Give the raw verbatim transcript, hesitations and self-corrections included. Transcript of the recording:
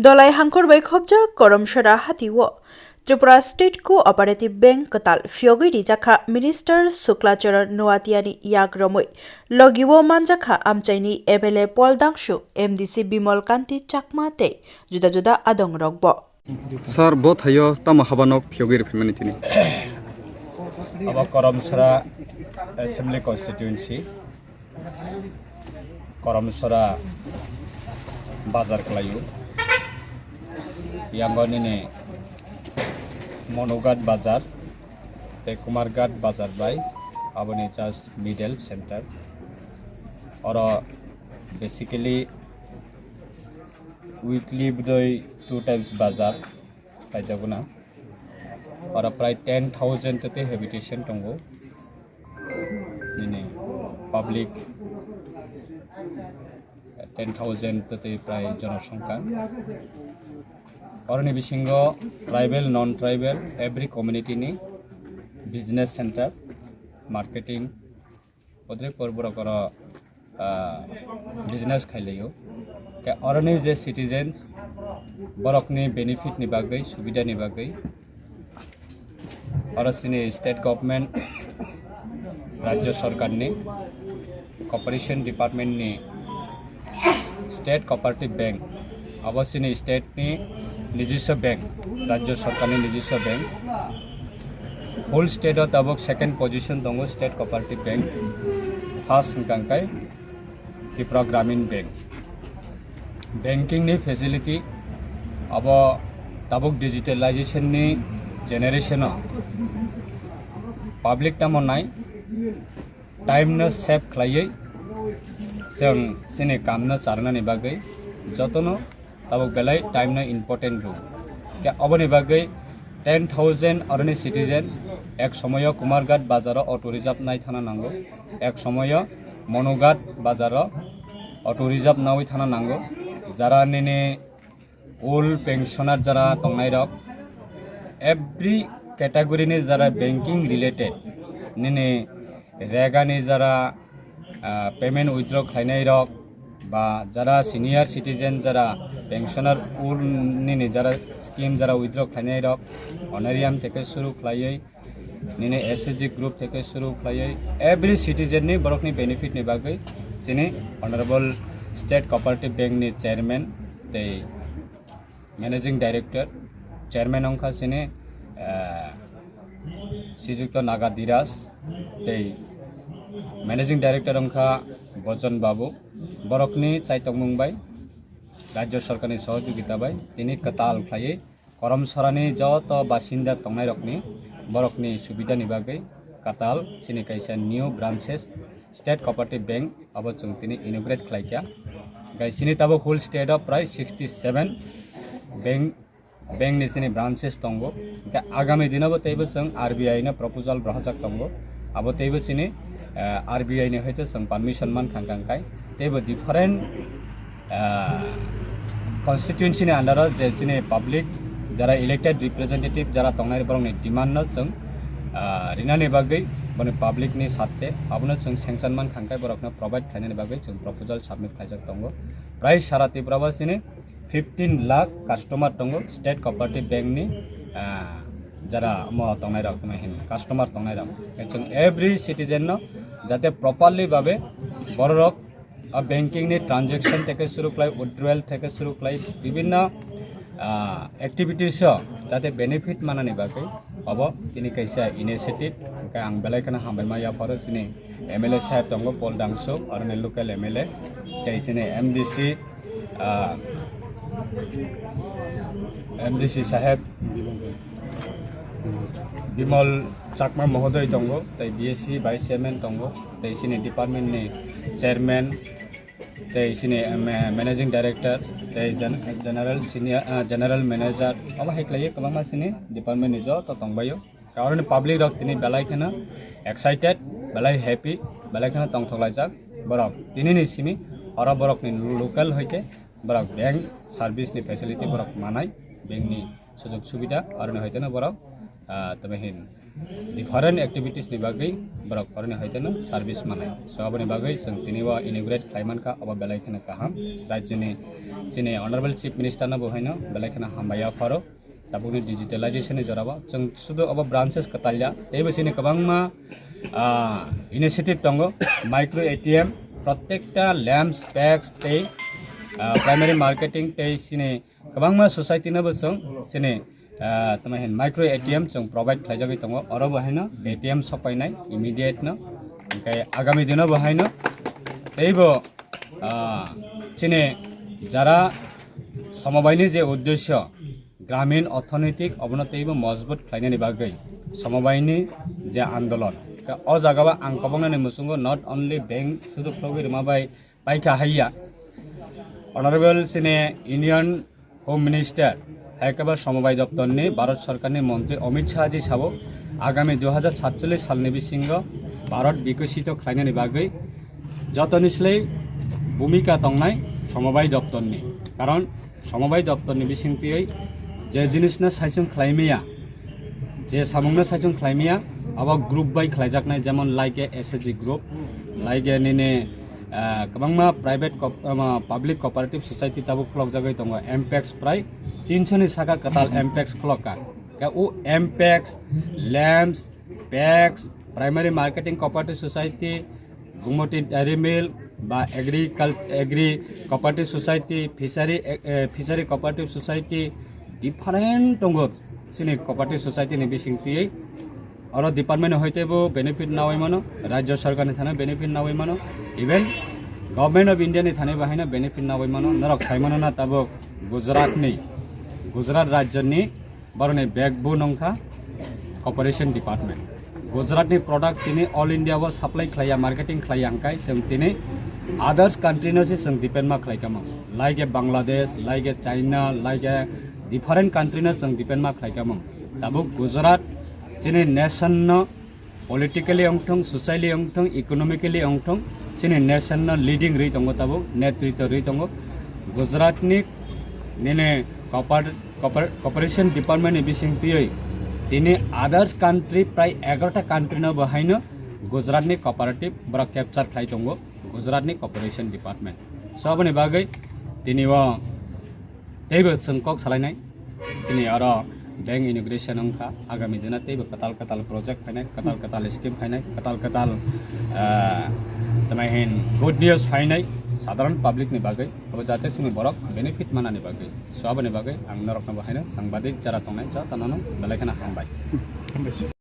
Dolai hangkhor bai khobjak Koromsora hati o Tripura State Cooperative Bank kwtal phiyogwi rijak kha Minister Sukla Charan Noatiani yak romwi. Logi o manjak kha amchaini M L A Paul Dangshu, M D C Bimal Kanti Chakma tei juda juda adong rok bo. Sir, bo thaio tamo habanok phiyogwi rwphaimani tini? Abo Koromsora Assembly Constituency, Koromsora bazar kwlaio. Yango nini Monughat bazar tei Kumarghat bazar bai aboni just middle center. Oro basically weekly bodoi two times bazar khlaijago na. Oro prai ten thousand tei habitation tongo. Nini public ten thousand tei prai jonosongkha. Oroni bisingo tribal, non tribal, every community ni business center, marketing, Odripur borok oro, ah, business khailaio. Ke oroni je citizens, borokni benefit ni bagwi, subida ni bagwi, oro chini state government, rajya sarkar ni, cooperation department ni State Cooperative Bank, abo chini state ni nijiswa bank, rajya sarkar ni nijiswa bank. Whole state o tabuk second position tongo State Cooperative Bank, first hwnkha khe Tripura Gramin Bank. Banking ni facility abo tabuk digitalization ni generation o public tamo nai, time no save khlaiwi chwng chini kam no charnani bagwi jotono tabuk belai time no important rw. Khe oboni bagwi ten thousand oroni citizens ek somoyo Kumarghat bazaro auto reserve nai thana nango, ek somoyo Monughat bazaro auto reserve nawi thana nango. Jara nini old pensioner jara tongnai rok, every category ni jara banking related, nini rega ni jara, ah, payment withdraw khlainai rok, ba jara senior citizen jara pensioner old nini jara scheme jara withdraw khlainai rok, honorarium theke suru khlaiwi, nini S H G group theke suru khlaiwi every citizen ni borokni benefit ni bagwi chini Honorable State Cooperative Bank ni chairman tei managing director, chairman wngkha chini, eh, Srijukta Naga Dhiraj tei managing director wngkha Bojon Babu, borokni chaitokmung bai rajya sarkar ni sohojogita bai tini kwtal khlaiwi Koromsorani joto basinda tongnairokni borokni subidani bagwi kwtal chini kaisa new branches State Cooperative Bank abo chwng tini inaugurate khlaikha. Gai chini tabuk whole state o prai sixty seven bank, bank ni chini branches tongo. Hwnkhe agami dinobo teibo chwng R B I no proposal rohorjak tongo. Abo teibo chini, eh, R B I ni hoite chwng permission mankha hwnkhe teibo different ah, constituency ni under o je chini public jara elected representative jara tongnai borokni demand no chwng, ah, rinani bagwi boni public ni satte abono chwng sanction mankha hwnkhe borokno provide khlainani bagwi chwng proposal submit khlaijak tongo. Prai sara Tripura o chini fifteen lakh customer tongo State Cooperative Bank ni, ah, jara omo tongnai rok tongma hin customer tongnai rok. Chwng every citizen no jate properly babe bororok o banking ni transaction theke suru khlai, withdrawal theke suru khlai, bibinno, ah, activities o jate benefit manani bagwi obo tini kaisa initiative. Hwnkhe ang belai kheno hambai ma yapharo chini M L A saheb tongo Paul Dangso, aroni local M L A, tei chini M D C, ah, M D C saheb Bimal Chakma mohodoy tongo, tei B S C vice chairman tongo, tei chini department ni chairman, tei chini, em, managing director, tei gen-, general senior, ah, general manager, omo hai khlaiwi kwbangma chini department ni joto tongbaio. Karon public rok tini belai kheno excited, belai happy, belai kheno tongthok laijak. Borok tini ni simi oro borok ni local hoite borok bank service ni facility borok manai, bank ni sujog subida, aroni hoite no borok, ah, tamo hin different activities ni bagwi borok oroni hoiteno service manai. So aboni bagwi chwng tini o inaugurate khlai mankha, obo belai kheno kaham. Rajyoni chini Honorable Chief Minister no bo haino belai kheno hambai yapharo. Tabukni digitalization ni jorao chwng sudu obo branches kwtal ya, teibo chini kwbangma, ah, initiative tongo, micro A T M, protecta lamps, packs tei, ah, primary marketing tei chini kwbangma society no bo chwng chini, ah, tamo hin micro A T M chwng provide khlaijagwi tongo, oro bo haino A T M sokpainai immediate no, hwnkhe agami dino bo haino teibo, ah, chini jara somobaini je uddesyo, gramin orthonoitik obono teibo mojbut khlainani bagwi somobaini je andolon, o jagao ang kwbangmani muchungo not only bank sudu khulogwi rwma bai paikha haiya. Honorable chini Union Home Minister, hai khe ba somobai doptorni Bharat Sarkarni montri Amit Shah ji sabo, agami dui hajar satchollish salni bisingo Bharat bikosito khlainani bagwi jotoni slai bhumika tongnai somobai doptorni. Karon somobai doptorni bisingtwi je jinisno saichung khlaimaya, je samungno saichung khlaimaya, abo group bai khlaijaknai, jemon like S H G group, like nini, ah, kwbangma private co-, ama, public cooperative society tabuk khulokjagwi tongo, Ampex prai tinsho ni saka kwtal Ampex khulokka. Khe o Ampex, lamps, packs, primary marketing cooperative society, Gumoti Dairy Mill ba Agricul-, Agri Cooperative Society, Fishery, eh, eh, Fishery Cooperative Society, different tongo chini cooperative society ni bising twi. Oro department hoite bo benefit nawi mano, Rajya Sarkar ni thani benefit nawi mano, even Government of India ni thani bo haino benefit nawi mano. Norok sai mano na tabuk Gujarat ni, Gujarat rajya ni Boroni backbone wngkha cooperation department. Gujarat ni product tini all India o supply khlaiya, marketing khlaiya hwnkhe chwng tini others country no se chwng depend ma khlai kamo. Like Bangladesh, like China, like different country no chwng depend ma khlai kamo. Tabuk Gujarat chini nation no politically wngthung, socially wngthung, economically wngthung, chini nation no leading rwi tongo tabuk, netritw rwi tongo. Gujarat ni nini cooper-, cooper-, cooperation department ni bising twiwi tini others country prai egarota country no bo haino Gujarat ni cooperative borok capture khlai tongo, Gujarat ni cooperation department. So aboni bagwi tini o teibo chwng kok salainai, chini oro bank inauguration wngkha, agami dina teibo kwtal kwtal project phainai, kwtal kwtal scheme phainai, kwtal kwtal, ah, tamai hin good news phainai sadharan public ni bagwi, abo jate chini borok benefit manani bagwi. So aboni bagwi ang norokno bo haino sangbadik jara tongnai jotono belai kheno hambai. Hambai.